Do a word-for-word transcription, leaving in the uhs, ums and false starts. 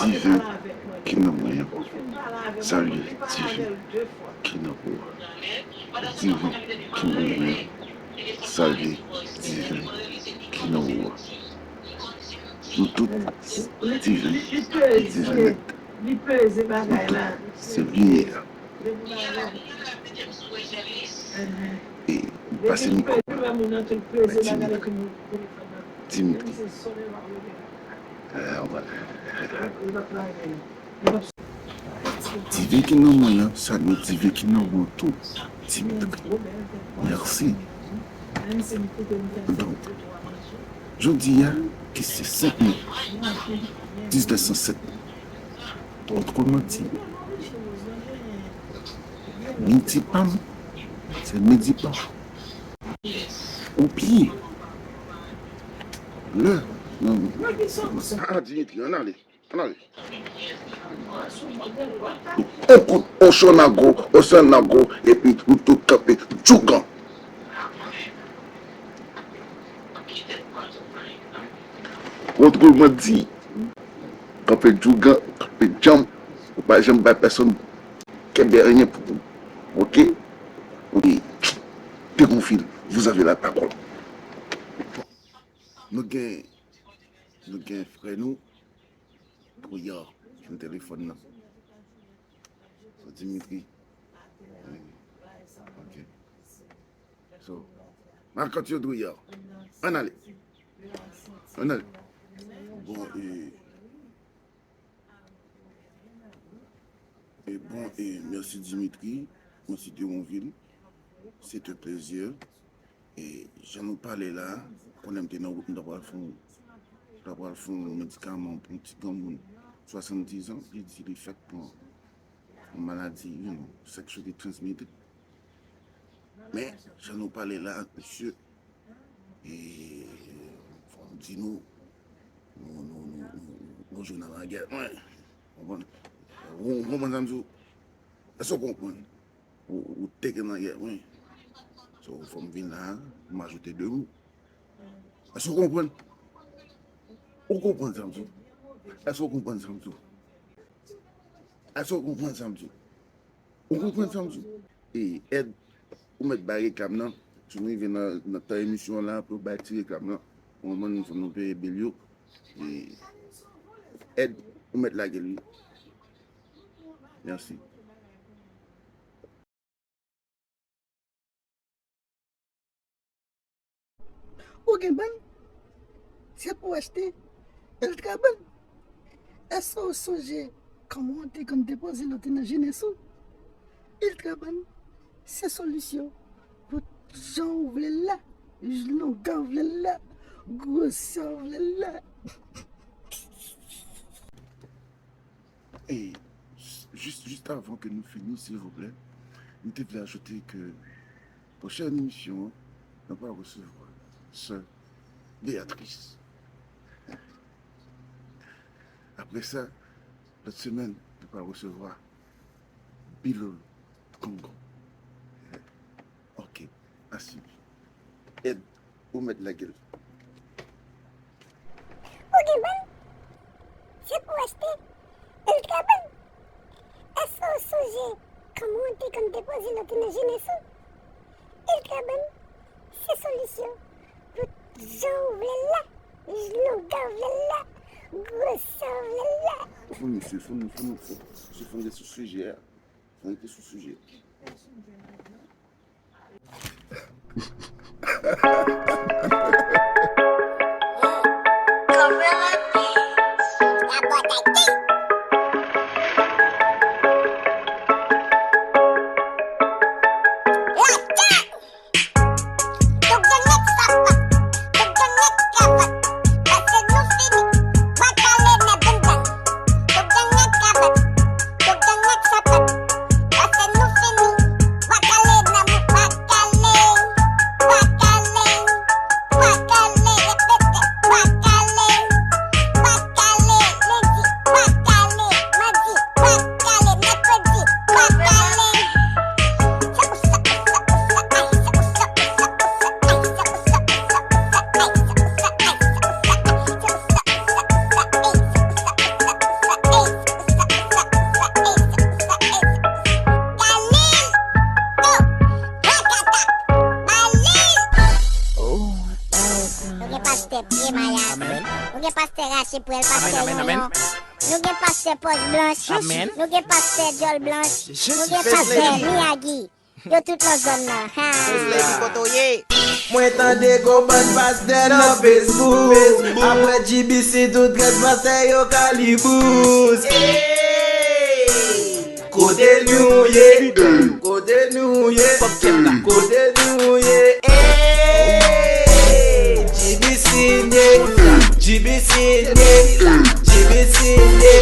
Diven ki nan mwen an, salye diven ki nan ou a. Diven ki nan mwen an, salye diven ki nan ou a. Nou tout diven, diven nèt. Nou tout se limyè. E pase mikwo bay Dimitri. Dimitri. Diven ki nan mwen an, salye diven ki nan ou tou, Dimitri. Mèsi. Donk, jodi a, ki se senk me diznèf san sèt, otreman di, midi pa m, se midi pa ou. Oubyen, lè, non, non. Ah, Dimitri, ann ale. Ann ale. On kout, on chonago, on sanago, epi nou tout kanpe djougan. Otreman di, kanpe djougan, kanpe djanm, ou pa janm bay pèsonn kenbe anyen pou ou. Oke? Oke. Degonfil, vous avez la parole. Nou gen, nou gen frè nou, Drouillard, ki nan telefòn nan. So, Dimitri. Wi. Ok. So, Marc-Antoine Drouillard. Ann ale. Ann ale. Bon, e, e bon, e, mèsi Dimitri, mèsi Deronville. C'est un plaisir. E jan nou pale la, konnen m te nan wout, m ta pral fè yon, m ta pral fè yon medikaman pou yon ti granmoun, swasanndiz an, li di li fèk pran yon maladi, you know, sexually transmitted. Men, jan nou pale la, mesye, e fò m di nou, nou, nou, nou, nou, nou jwe nan lagè, mwen. Konprann? Ou konprann sa m di w? Èske w konprann? Ou, ou teke nan yè, wi. So, fò m vin la, m ajoute de mo. Èske w konprann? Ou konprann sa m di w? Èske w konprann sa m di w? Èske w konprann sa m di w? Ou konprann sa m di w? E, Èd, ou mèt bay reklam nan. Si nou rive nan, nan tan emisyon an la, pou yo bay ti reklam nan. Pou moman, nou, fò nou peye bil yo. E, Èd, ou mèt lage l, wi. Mèsi. Ou gen bann? Se pou w achte Ultrabann. Èske w sonje kòman w te konn depoze lò te nan jenès ou? Ultrabann, se solisyon pou jan w vle l la, longè w vle l la, gwosè w vle l la. E, jis, jis avan ke nou fini, silvouplè, m te vle ajoute ke pwochèn emisyon an, nou pral resevwa sè Beatrice. Apre sa, lòt semèn, nou pral resevwa Bilolo Kongo. Ok, asi. Èd, ou mèt lage l. Ou gen bann? Se pou w achte Ultrabann. Èske w sonje kòman w te konn depoze lò te nan jenès ou? Ultrabann, se solisyon pou jan w vle l la, longè w vle l la, gwosè w vle l la. Fò n, mesye, fò n, fò n, fò, mesye, fò n rete sou sijè a. Fò n rete sou sijè. Gen pastè rache pwèl, pastè yonyon. Nou gen pastè pòch blanch. Nou gen pastè djòl blanch. Nou gen pastè Miyagi. Yo tout nan zòn nan. Ha. Mwen tande gon bann pastè nan Facebook. Apre G B C, tout rès pastè yo kalibous. Kote nou ye? Kote nou ye? Kote nou ye? G B C ye. G B C ye. G B C ye.